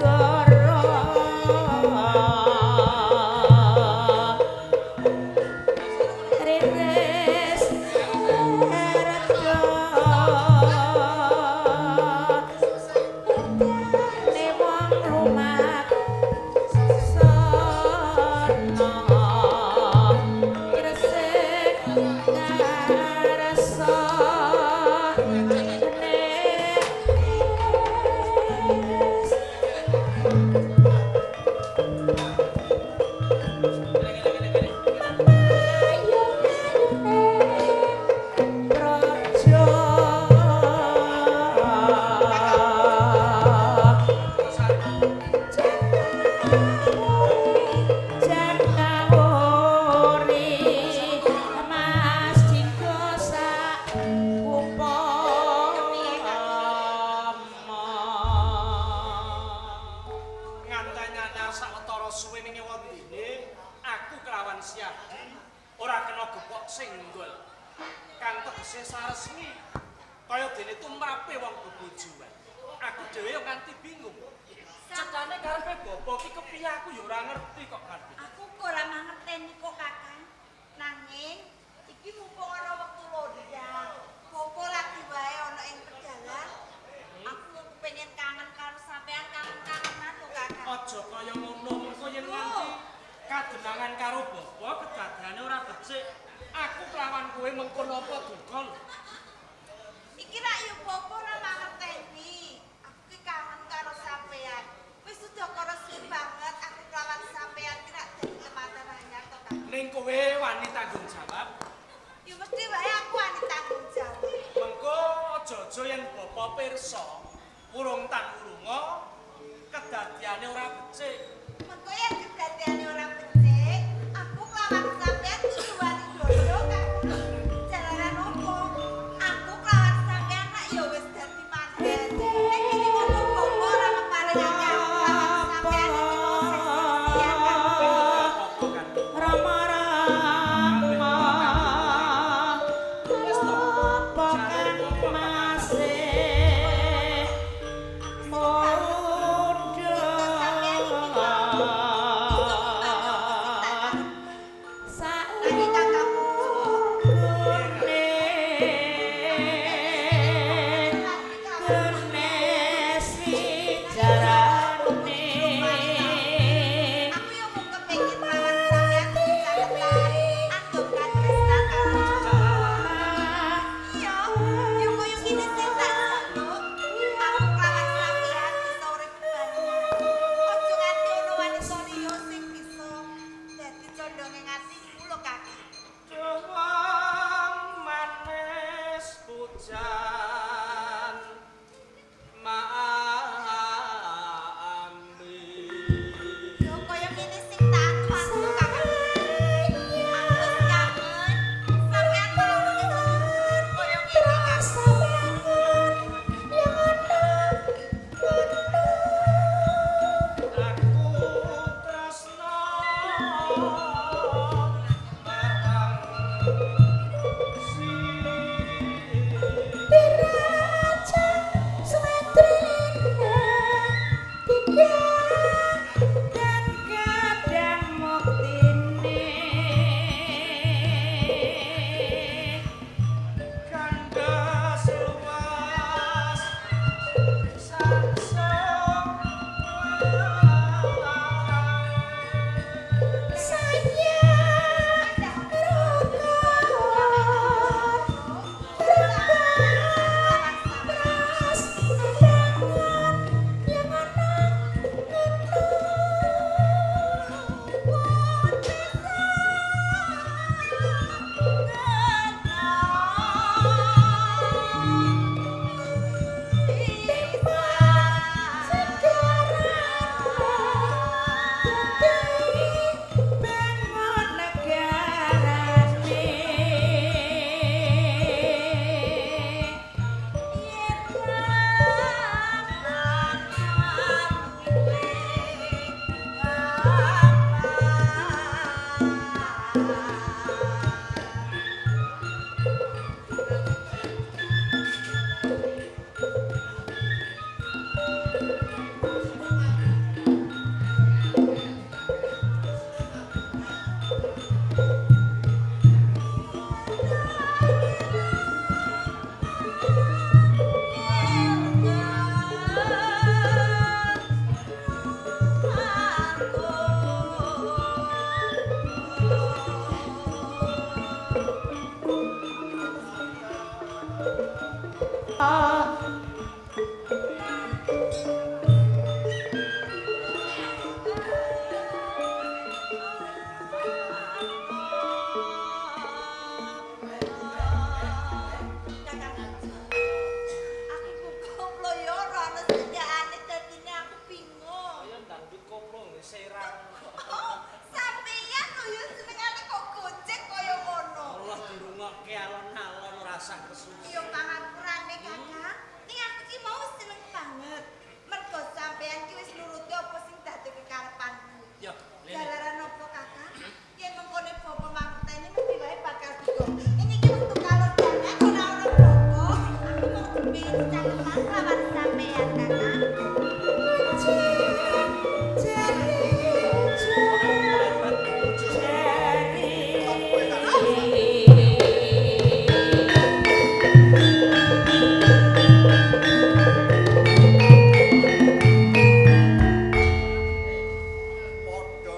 Negara Riris Redo Wedane wong lumak sono Gresik ngarsa Sawetara suwe ning wondene aku kelawan Siadi ora kena gepok senggol kang tegese saresmi kaya dene tumrape wong bebojoan. Aku dhewe yo nganti bingung. Cetane karepe bapa ki kepiye aku yo ora ngerti kok Karti. Aku kok ora mangerteni kok Kakang. Nanging iki mumpung ana wektu longgar. Bapa lagi wae ana ing pedalan. Aku kepengin kangen karo sampean, kangen-kangenan lho Kakang. Aja kaya ngono, mengko yen nganti kadenangan karo bapa kedadane ora becik. Aku kelawan kowe mengko napa duka lho. Iki rak yo bapa ora mangerteni. Aku ki kangen karo sampean. Wis sudakara suwe banget aku kelawan sampean ki rak dadi temanten anyar to Kakang. Ning kowe wani tanggung jawab? Ya mesti wae aku wani tanggung jawab. Mengko aja-aja yen bapa pirsa urung tan urunga kedadiane ora becik. Mengko yen kedadiane ora becik, aku kelawan sampean kudu wani dodo Kakang. Jalaran opo? Aku kelawan sampean rak ya wis dadi manten. Nek iki ngono bapa ora meparingake aku kelawan sampean iki mau sesi-sesian Kakang. Rama Rama apa kang masih muda. Rasah kesusu. Iya pangapurane Kakang. Ning aku iki mau seneng banget. Mergo sampean ki wis nuruti apa sing dadi kekarepanku. Yo, lene. Jalaran apa Kakang? Yen mengkone bapa mangerteni mesti wae bakal digo. Ini iki wektu kalor jaman ora ono bapa. Aku mau kepengin cakepan lawan sampean Kakang. Padha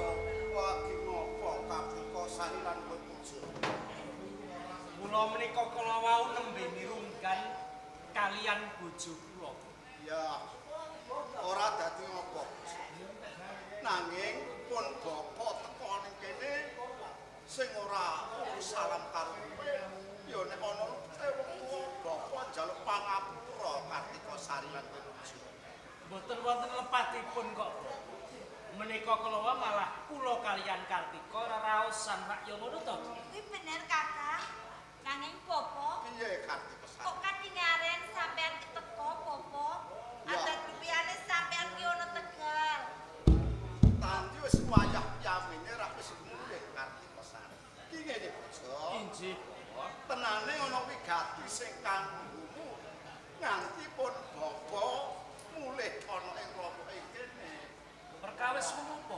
lagi ngopo Kartika Sari lan kowe Puja. Kula menika kala wau nembe mirunggan kalian bojo kula. Ya, ora dadi ngopo. Nanging pun bapa teka ning kene sing ora salam karo kowe, ya nek ana lupute wong tuwa bapa njaluk pangapura Kartika Sari lan kowe Puja. Mboten wonten lepatipun kok. Menika kala wau malah kula kalian Kartika reraosan rak ya ngono to. Kuwi bener Kakang. Nanging bapa Piye Kartika Sari? kok katingaren sampean keteko bapa? Ya. Adat rupiyane sampean ki ana Tegal. Tanti wis wayah yamene ra wis mulih Kartika Sari. Ki ngene Puja. Inggih. Tenane ana wigati sing kanggomu nganti pun bapa mulih ana ing klompoke kene. Perkawis menapa?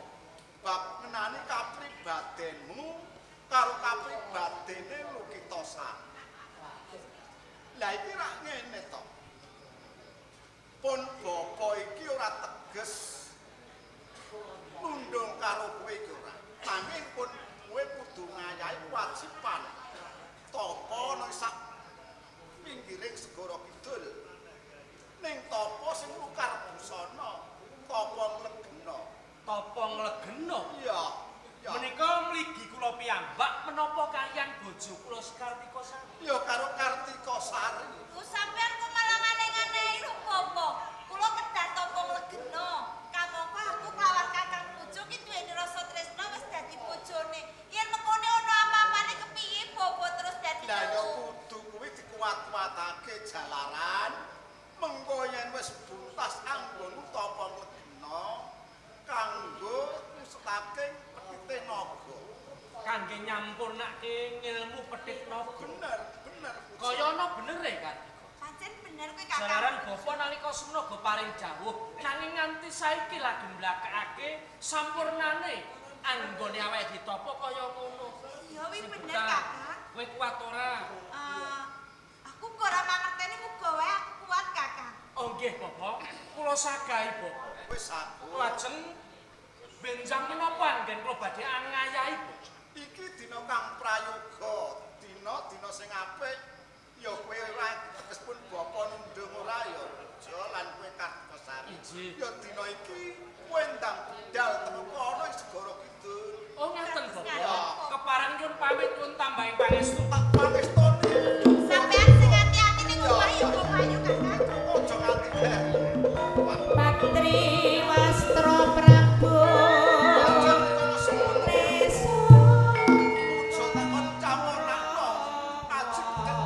Bab ngenani kapribadenmu karo kapribadene Lukitasari. Lah iki rak ngene to. Pun bapa iki ora teges nundung karo kowe iki ora. Nanging pun kowe kudu ngayahi kewajiban tapa nang sak pinggiring segara kidul. Ning tapa sing nukar busana, tapa nglegena. Tapa nglegena. Iya. Ya. Menika mligi kula piyambak menapa kalian bojo kula Kartika Sari? Ya karo Kartika Sari. Ku sampean kok malah nganeh-nganehi lho bapa. Kula kedah tapa nglegena. Kamangka aku kelawan Kakang Pujo ki duweni rasa tresna wis dadi bojone. Yen mengkone ana apa-apane kepiye bapa terus dadi Lah ya telu. kudu kuwi dikuat-kuatake jalaran. Mengko yen wis buntas anggonmu tapa nglegena kanggo ngusetake petite naga. Kangge nyampurnake ngilmu petit naga. Bener, bener. Pujo. Kaya ana benere Kartika. Pancen bener kuwi Kakang. Jalaran bapa nalika semnaga paring jawuh nanging nganti saiki lagi mlakakake sampurnane anggone awake ditapa kaya ngono. Iya wi Sing bener betah. Kakang. Kowe kuat ora? Eh, aku kok ora mangerteni muga wae aku kuat Kakang. Oh nggih Bapak, kula sagahi Bapak. Wis aku. Lajeng benjang menapa anggen kula badhe angayahi Bapak. Iki dina kang prayoga, dina-dina sing apik. Ya kowe ora teges pun bapa nundung ora ya Puja lan kowe Kartika Sari. Inggih. Ya dina iki kowe ndang budal teko kono ing segara kidul. Oh ngaten Bapak. Ya. Kepareng nyuwun pamit nyuwun tambahing pangestu. Tak pangestoni. Sampean sing ati-ati ning omah ya Bapak ayo Kakang. Aja nganti keri. Patri Wastra Prabu Aja kono semono. Neso Puja takon camonakno. Aji bedet.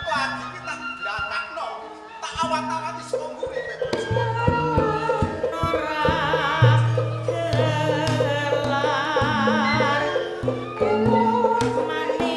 Lagi iki tak blakakno. Tak awat-awati saka mburi kowe Puja. Nora gelar manis.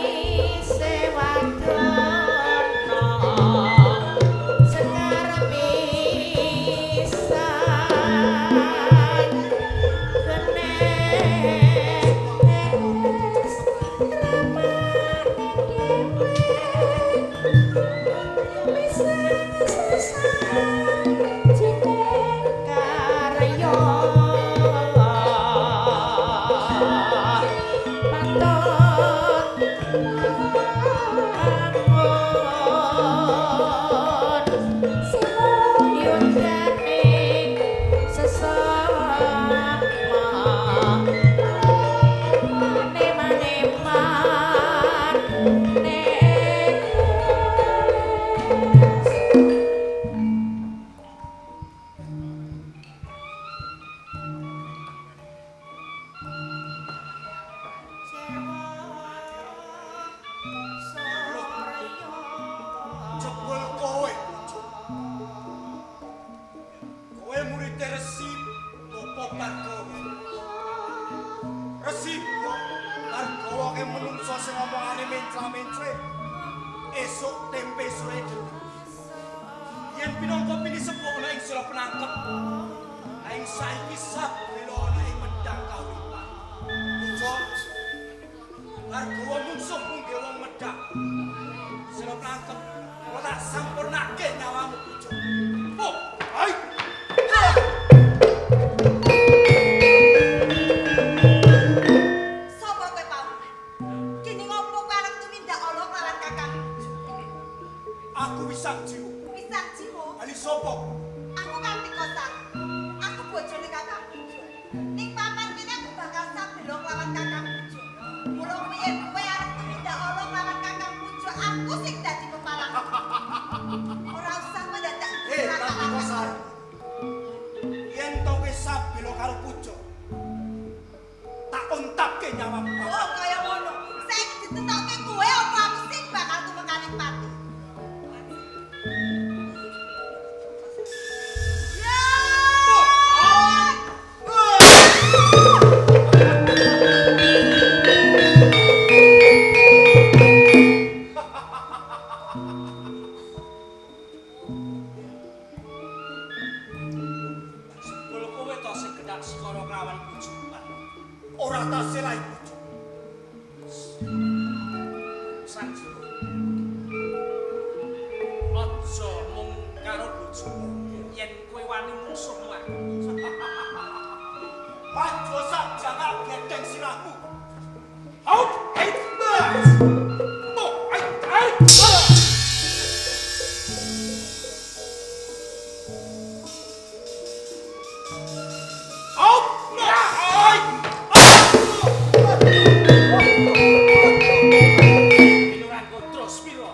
ora mencre. Esuk tempe sore dhewe. Yen pinangka pinisepuh ana ing sira penangkep. Ing saiki sabela ana ing Medang Kahuripan. Puja Gargawa mungsuh mungge wong Medang. Sira penangkep ora tak sampurnake nyawamu Puja. Oh, hai. Sapa kowe Pauman? Kene ngopo kowe arep tumindak ala kelawan Kakang Puja? Aku Wisang Jiwa. Wisang Jiwa? Ali sapa? Aku Kartika Sari. Aku bojone Kakang Puja. Ning papan kene aku bakal sabela kelawan Kakang Puja. Mula yen kowe arep tumindak ala kelawan Kakang Puja, aku sing dadi pepalang. Ora usah kowe dadak Kartika Sari. Yen to kowe sabela karo Puja, tak ontapke nyawamu. Oh, kaya ngono. Saiki ditetokke kowe apa aku sing bakal tumekaning pati? Ya! Sebul kowe to sing gedhak skara kelawan Puja. Ora tak selahi Puja. Sang Jiwa. Aja mung karo bojomu yen kowe wani mungsuhmu aku. Maju sak jangan gledeng sirahmu. Out, eight, mo, eight, eight. Out, mo, eight. Pinuranku terus piro?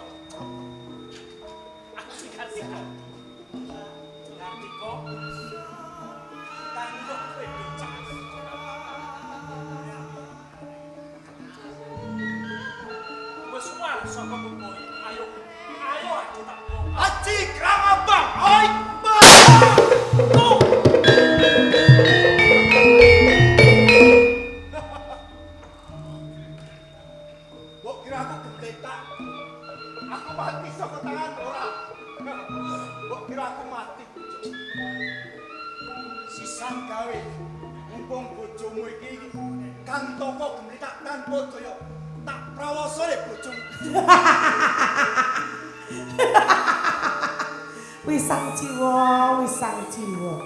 Aku sing Kartika. Kartika, tangguh kowe bocah. Wis war saka kowe. Ayo, ayo aku tak bawa. Aji krang abang, oi, ba. Oh. Mbok kira aku gembletak. Aku mati saka tangan ora. Mbok kira aku mati. Sisan gawe mumpung bojomu iki kantaka gembletak tanpa daya. Tak prawasane bojomu. Wisang Jiwa, Wisang Jiwa.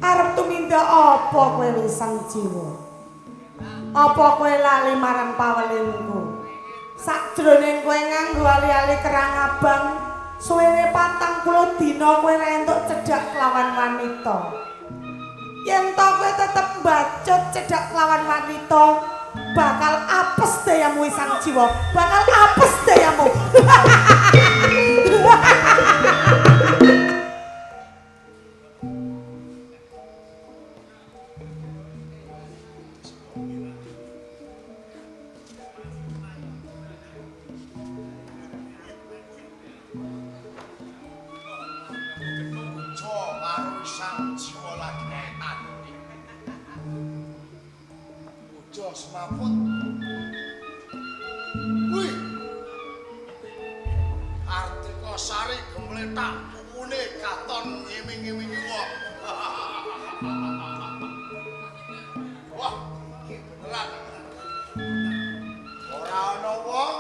Arep tumindak apa kowe Wisang Jiwa? Apa kowe lali marang pawelingku? Sakjroning kowe nganggo ali-ali kerang abang, suwene 40 dina kowe ra entuk cedhak kelawan wanita. Yen to kowe tetep mbacut cedhak kelawan wanita, bakal apes dayamu Wisang Jiwa, bakal apes dayamu. Puja karo Sang Jiwa lagi tanding. Puja semaput. Wih. Kartika Sari gemletak pupune katon ngiming-ngimingi wong. Wah, iki beneran. Ora ana wong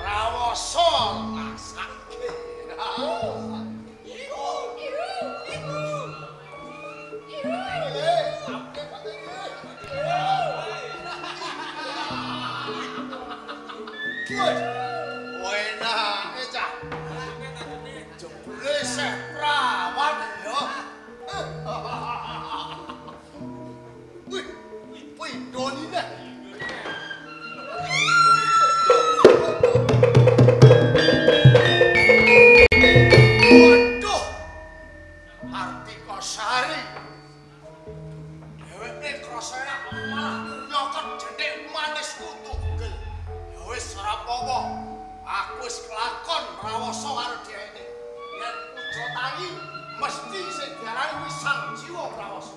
rawasa rasake. Iku, iku, iku. Enake cah. Jebule seh prawan ya. Wih, pindhone neh. Waduh. Kartika Sari. Dheweke krasa enak malah nyokot jenthik manisku tugel. Ya wis ora apa-apa. Aku wis kelakon rawasa karo dheweke. Yen Puja tangi mesti sing diarani Wisang Jiwa rawasa.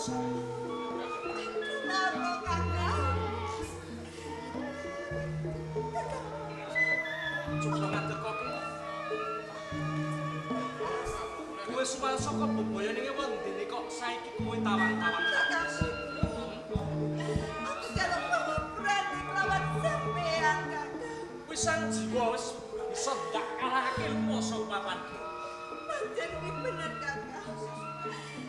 Sang? Loro, Kakang. Coba ngadeg kok. Kowe suwal saka bebaya ning wendene kok saiki kowe tawang-tawang. Kakang Aku jaluk pangapurane kelawan sampean, Kakang. Wis sang jiwa wis bisa ndak kalahake lumosa papanku. Pancen kuwi bener, Kakang.